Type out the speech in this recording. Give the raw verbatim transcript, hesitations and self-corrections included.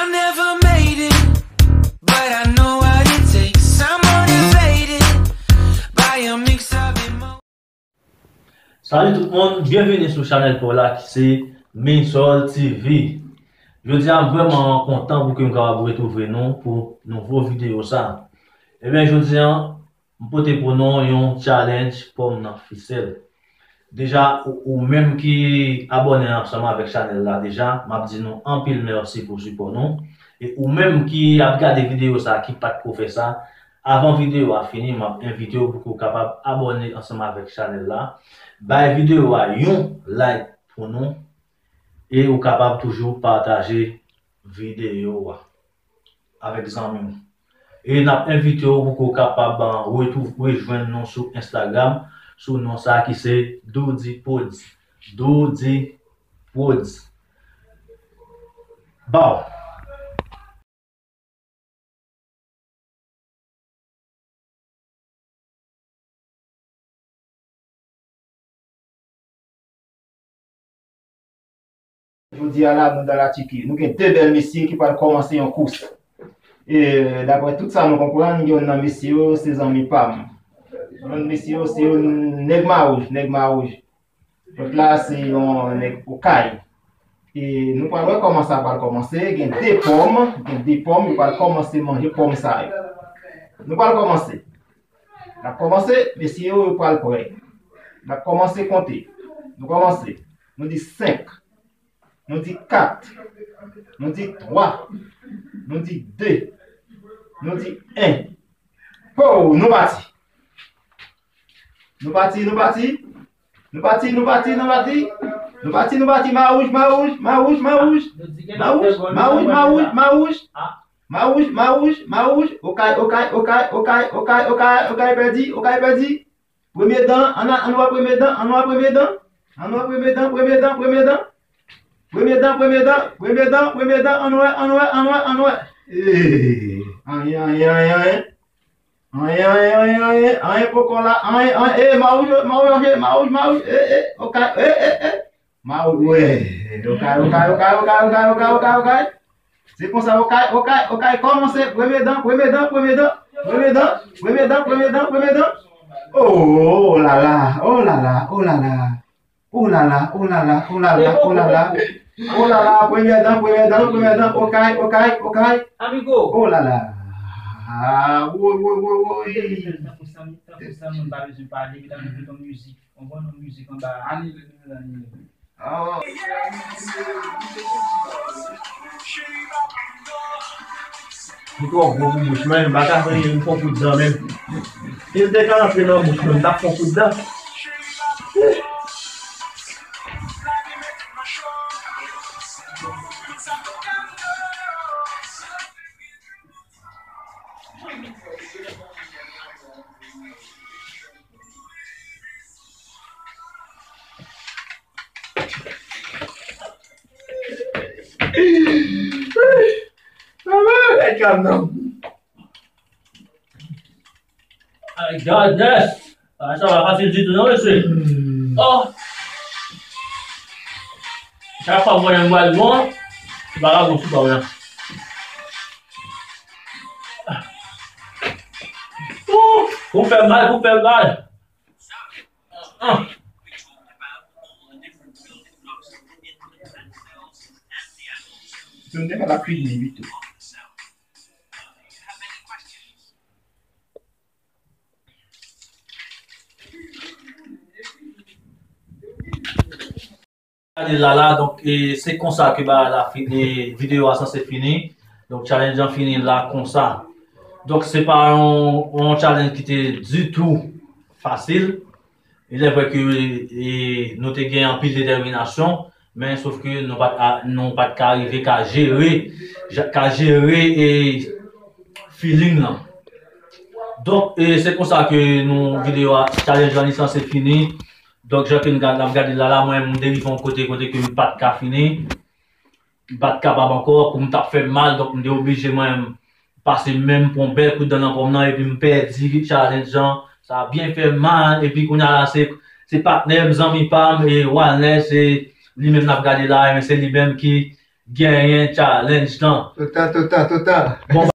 I never made it, but I know what it takes. I'm motivated by a mix of emotions. Salut tout moun, byenvini sou chanèl pa w la ki se Minsol T V. Jodi a, m vrèman kontan pou ke m kapab retwouve nou pou nouvo videyo sa. Ebyen, jodi a, m pote pou nou yon challenge pòm nan fisèl. Deja, ou, ou menm ki abòne ansanm avèk chanèl la deja, m ap di nou anpil mèsi pou sipò nou. E ou menm ki ap gade videyo sa, ki pa t ko fè sa, avan videyo a fini, m ap envite w pou ke w kapab abòne ansanm avèk chanèl la. Bay videyo a yon like pou nou. E ou kapab toujou pataje videyo a avèk zanmi w. E n ap envite w pou ke w kapab, ah, retwou-, rejwenn nou sou Instagram, sou non sa ki se Doody Prodz. Doody Prodz. Baw. Jodi a la, nou dans la Turquie. Nou gen de bèl mesye ki pral kòmanse yon kous. E, daprè tout sa nou konprann, yonn nan mesye yo se zanmi pa m. Yonn mesye yo se yon nèg Mawouj, nèg Mawouj. Lòt la se yon nèg Okay. E nou pral wè kòman sa pral kòmanse. Gen de pòm, gen de pòm, yo pral kòmanse manje pòm sa yo. Nou pral kòmanse. N ap kòmanse, mesye yo, yo pral prè. N ap kòmanse konte. Nou kòmanse. Nou di senk. Nou di kat. Nou di twa. Nou di de. Nou di en. Pow, nou pati. Nou pati, nou pati. Nou pati, nou pati, nou pati. Nou pati, nou pati. Mawouj, Mawouj, Mawouj, Mawouj. Mawouj, Mawouj, Mawouj, Mawouj. Mawouj, Mawouj, Mawouj. Okay, Okay, Okay, Okay, Okay, Okay, Okay pèdi, Okay pèdi. Premye dan, ann a, ann wè premye dan, ann wè premye dan. Ann wè premye dan, premye dan, premye dan. Premye dan, premye dan, premye dan, premye dan, ann wè, ann wè, ann wè, ann wè. Ee, anyen, anyen, anyen, anyen. Anyen, anyen, anyen, anyen, anyen poko la, anyen, anyen, ee, Mawouj, Mawouj, Mawouj, Mawouj, ee, ee, Okay, ee, ee, ee. Mawouj, okay, okay, okay. Se konsa, Okay, Okay, Okay, kòmanse, premye dan, premye dan, premye dan, premye dan, premye dan, premye dan, premye dan. Oh, oh la la, oh la la, oh la la. Oh la la, oh la la, oh la la, oh la la. Oh la la, premye dan, premye dan, premye dan, Okay, Okay, Okay. Amigo. Oh la la. Ah, woy, woy, woy, woy. Tankou sa, tankou sa, moun pa bezwen pale, li ta met yon mizik. On bon mizik anba. Anile, anile, anile. Ah. Li twò gwo pou bouch mwen, m pa ka fè anyen, m fon kout dan menm. Si l te ka rantre nan bouch mwen, m t ap fon kout dan. Ay, goodness! Ah, sa pa fasil ditou non, mesye. Oh! Chak fwa mwen mwen bon, se pa ka bon sou pa mwen. Ouh, pou fè mal, pou fè mal. Ah. Yo te fè la kwizin wi tou. Gade la la, donk, e, se konsa ke bagay la fini, videyo a sanse fini. Donk, challenge an fini la konsa. Donk, se pa yon, yon challenge ki te ditou fasil. Il est vrai que, e, nou te gen anpil detèminasyon, men sof ke nou pa t a, nou pa t ka rive ka jere, ja-, ka jere, e, feeling lan. Donk, e, se konsa ke nou, videyo a, challenge lan li sanse fini. Donk, jan ke n gad, n ap gade la, la, mwen, m te rive yon kote, kote ke m pa t ka fini. M pa t kapab ankò, kou m t ap fè m mal, donk, m te oblije, mwen, m pase men m pran yon bèl kout dan nan pòm nan, epi m pèdi challenge lan. Sa byen fè m mal, epi kounye a la, se, se patnè m, zanmi pa m, e Walner, se li menm n ap gade la, men se li menm ki Genyen challenge lan. Total, total, total. Bon,